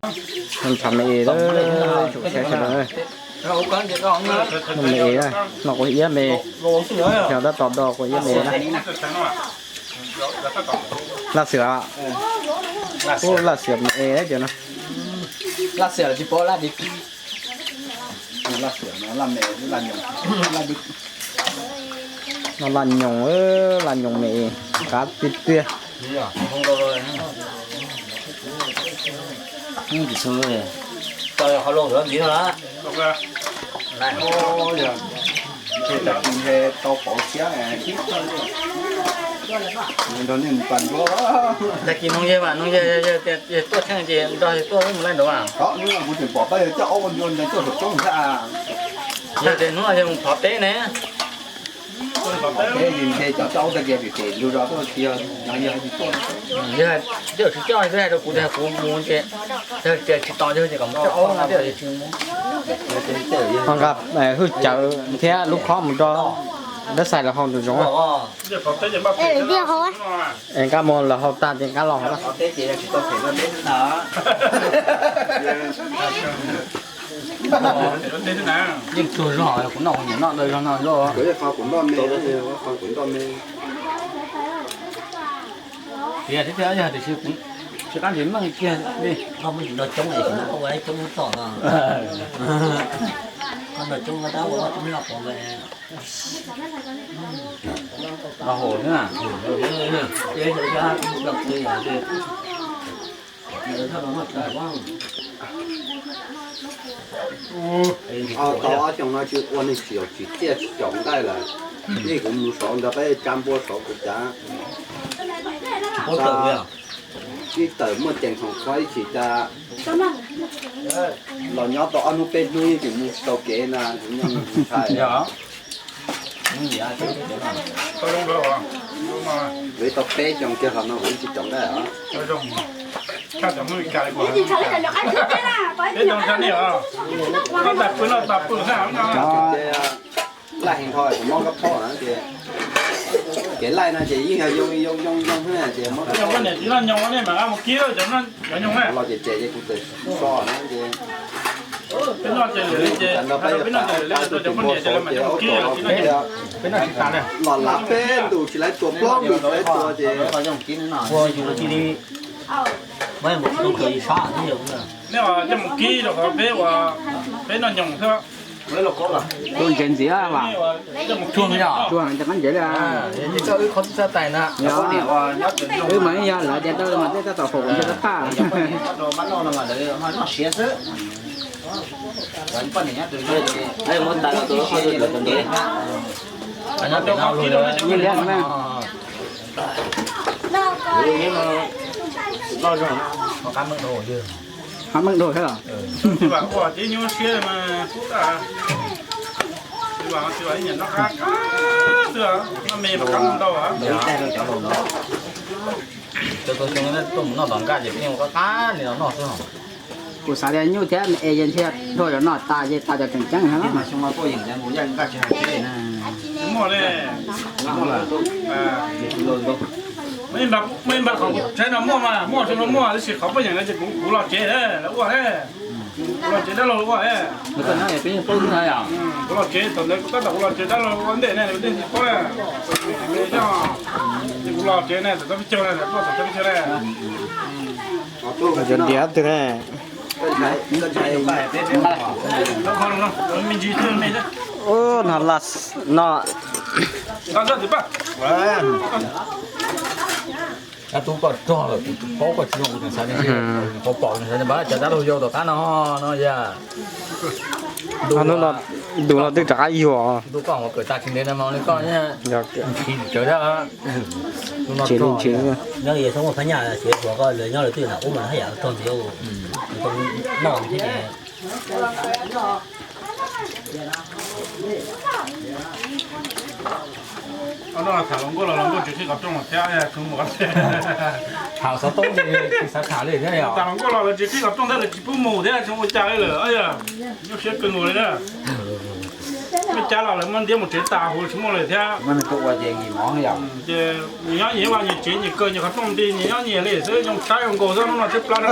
Noj me es, saib sawv daws, noj me es na, noj quav iab me, yog tab tom do quav iab me na. Laj xwm, ub, laj xwm me es cov no. Noj laj nyoos, laj nyoos me es, qab tiag tiag. Tau qhov loj ntxiv no. Tag kis ntshe tau pauv thiab, nrog nej mus pas nruab. Tag kis noog yawg mas, noog yawg, yawg tias yawg tuaj tsheej ces nrog yawg tuaj wb mus laij ntawd mas. Kuv tseem pom pab yawg coj ob ua ncua ntawd tuaj saum roob thiab. Yawg tias hnub no yawg mus thov teb ne. Teb ntshe cov coj ub tag kis pem pem lug zos tuaj tsis yog, no yawg tsis tuaj. Yawg tsis coj, twb hais rau kuv tias kuv mus ces yog tias tsis tos yawg ces kom mus coj aub no thiab yawg tsis mus. Ho nqa hwj cawv thiab lub khob mus rau dab xais los hau nraum zoov. Es nqa mus lawm hau tag ces nqa los hauv. Yeej tsuag zog, kuv noj kuv nyiam noj daws zog no zog. Tias thiab thiab yog tiam sis kuv tsis qab ntsej meej kiag li. Nrog coob es ua coob tom no. Nrog coob tab ua coob noj qos. Nrog haus xwb na. Tau ob xyoos no tsis ua neeg tsis yaum tsis txiaj tsis caum nqaij lawm. Nej kuv mus saud ntawd peb tsa npua saud kuv cav. Ib tawm muaj ceem khoom qhuav ib chim cas los nyob tau ob hnub peb hnub yeej tseem mus tsis tau kev na, kuv nyob ntshai. Kuv tau peb xyoos kiag los no kuv tsis caum nqaij os. Laij heev dhau kuv mob kab phob na ces kev laij no ces yeej yog yoo yoo yoo yoo xwb ces mob kab phob. Los ces ces kuv txawm so na ces peb noj ces lwm li ces ntawd peb yog pab tab tus tim npua saud ces ua tau los peb los lav peb ntus tsis laib tua plaub ntus tsis laib tua ces. Nej coj mus kib rau qhov peb ua, peb noj nyoos xwb. Tua ntsev ntxiv vas. Tsuag yog tsuag cov qab ntsev li. Wb mas yog lawv tias tau mas tej tab tom faus ntshe tab paj. Yeej liab no na. Qab meej dhau thiab los? Cov tau xyoo tuaj mus noj tom nkaj ces peb yeej ua qab qab li no noj xwb. Kuv xav tias nyuj thiab me es ces ntshe dhau cov no tas ces tas cov tseem ceeb no. Muaj ib npab qhov kuv saib no muaj mas, muaj xyoo no muaj, tab sis qhov poj niam no ces kuv, kuv los tsev lawv ua, kuv los tsev dab laug ua. Kuv los tsev thaum ntawd, tab tom kuv los tsev dab laug ua ntej ne, nej tsis paub. Ces kuv los tsev ne, txog txog peb caug ne, tuaj txog txog peb caug ne. Cov ntiav twg ne? Ub, no las no. Dab tub koj rog lawm, kuv paub koj tsis zoo, kuv tseem xav tias pom pom, kuv xav tias npaj cov dab laug yau tom qab no no yog. Hnub no ntuj los twb rov qab yuag. Ntuj koj ua kawm tag tsis ntev no mas li koj ntshiv tsawv thiab. Nyob li txhob muaj phab nyaj, txiv hluas koj lawv nyob lawv twb nram ub mas haj yam rog ntxiv, noj thiab ces. Tham los nkauj los los nkauj tsis qhib qhov rooj thiab, tsis mus. Tham xov tooj ces tsis xav tham li thiab yom. Tham los nkauj los lawv tsis qhib qhov rooj thiab lawv tsis pub mus thiab, tsis ua cas li lawm. Nyuaj siab kawg nkaus li na. Mej cab los lawv muab ntiab mus tsev tas huv tsis muaj lawm thiab. Ces nyias nyob nyias vaj nyias tsev nyias kaw nyias qhov rooj nti nyias nyob nyias li xwb, zoo saib zoo nkaus xwb hnub no tshaib plab na.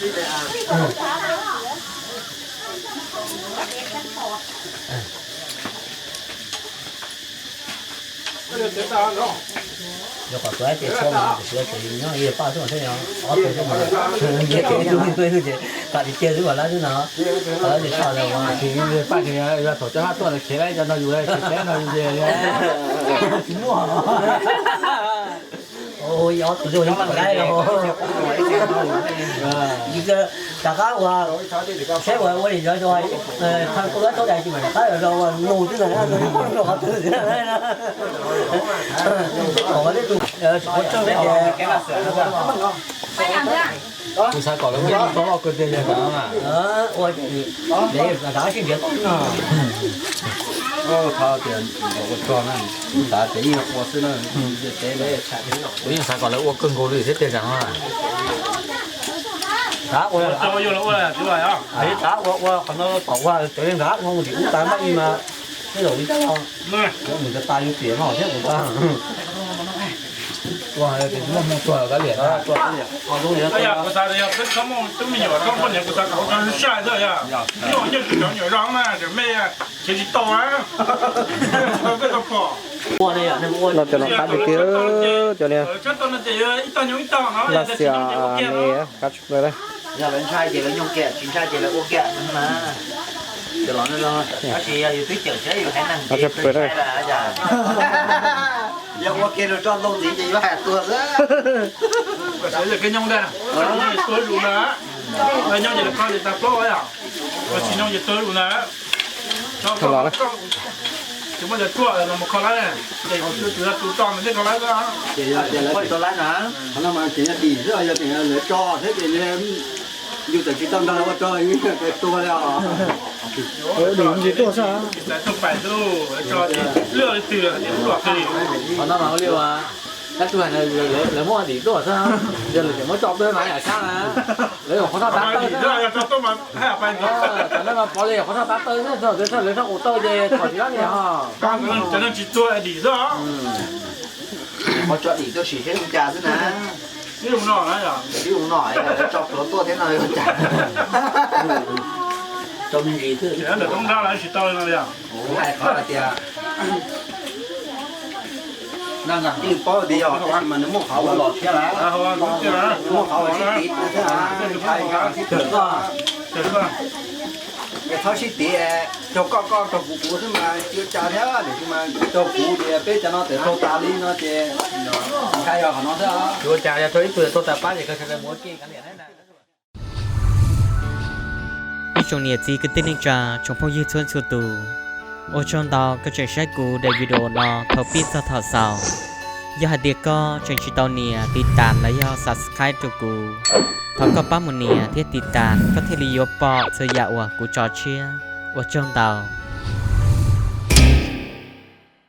Yog qhov kuv ib ce tshuaj mas kuv siv tsev nyob ib paj xwb mas thiaj yog ob tug xwb mas. Nyiaj tsev ib tug ib tug ces kam li kiag xwb mas lawm xwb no. Tsis tau li tshaj li mas. Paj ces yog thaum cov haj tuaj ntawd khiav lawm cov no yus khiav teb no yus ces tsis muaj. Tus zoo li laib los, rov qab ua, saib ua ua li yog, thaum kuv lawv tau dais tsis mam rov qab los ua nug twb ntag, qhov twg xwb na. Qhov nej tus, kuv xav kom lawv ua kawg tiag li ntawd na. Ua, rov sib nrhiav tau no. Thov tias ua tso na, kuv xav tias yeej ua xwb na, kuv yeej xav kom lawv ua kawg nkaus li thiab tiag tiag no. Tav ua, tav ua ua qhov no kom ua tsev li ntawd no mus tim ub tas mas ib mas tej zaum li cas los mus tas yus tiam no thiab kuv tas. Ua tias muaj hmoo tuag kav liam, kuv xav tias yog peb txhob muaj tub me nyuam txhob poj niam kuv xav kom ua tau sai xwb yog. Nyuaj nyuaj tsis cov nyuam zoo na, mej khiav tsis tau na. Peb tau pom no cov no qab tiag tiag, cov niag Lav Xias ne, qab tshaj plaws. Yog lawv ntshai ces lawv nyoo kiag, tsis ntshai ces lawv ua kiag mas. Tab sis yog yus twb cawm siab yus haiv neeg ces ntshai lawm. Yog ua kiag lus roj ntoo ntxiv ces yuav hais tuag xwb. Ua siab yog kev nyoo ntag, tua zus na, nyoo ces lawv kho ces tag plaub yom, tsis nyoo ces tua zus na. Tsis muaj cov ruaj los mus kho lawv, ces tus tso tus tso mas thiaj kho lawv. Ces yog tias lawv tsis tau lawv na, qhov no mas ces yog dim xwb, yog tias lawv tso thiab ces yus txawm tsis tau nrog lawv ua rog yus tua li os. Dim ntsis tuaj xwb. Tsis txawm tuaj pais xwb, lawv tso ces lwj li twg ces lub los twg. Qhov no mas ua li uas tab tug hais lawv muab dim tuaj xwb, yog lawv tseem muab tso tuaj mas yam sab na, lawv yuav qhov txhob tab tawj xwb. Cov neeg mas pov li qhov txhob tab tawj xwb, lawv txhob ua tawj ces txhom tsis lab li ho. Cov neeg tsis tuag dim xwb. Qhov tso dim tuaj sim seb li cas xwb na. Ib ub no, ib ub no, tso pluav tuaj thiab no li cas. Tso me ntsis xwb. Ntawm toob nrab lawv tsis tau li no li. Kuv hais qhov hais tias, no nram tij paub tias yog tab sis mas nws muaj qhov uas los thiab lawm, nws muaj qhov uas sib tiv thiab, ntshai sib tiv xwb. Es txhob sib tiv, raug koj koj raug kuv kuv xwb mas tsis ua cas thiab, tiam sis mas raug kuv ces peb cov no txawm raug tas li no ces ntshai yog qhov no xwb. Tsis ua cas, yog raug ib tug raug tas pab ces koj sawv daws mus ua ke kav liam na. Ib tsoom niam txiv kwv tij neej tsa tsoom phooj ywg txhua txhua tus, ua tsaug ntau koj tseem saib kuv daim video no thaum pib txog thaum xaus. Yog hais tias koj tseem tsis tau nias tiv tas los yog subscribe rau kuv, thov koj pab mus nias thiab tiv tas koj thiaj li yuav pom txhua yam uas kuv tso tshiab. Ua tsaug ntau.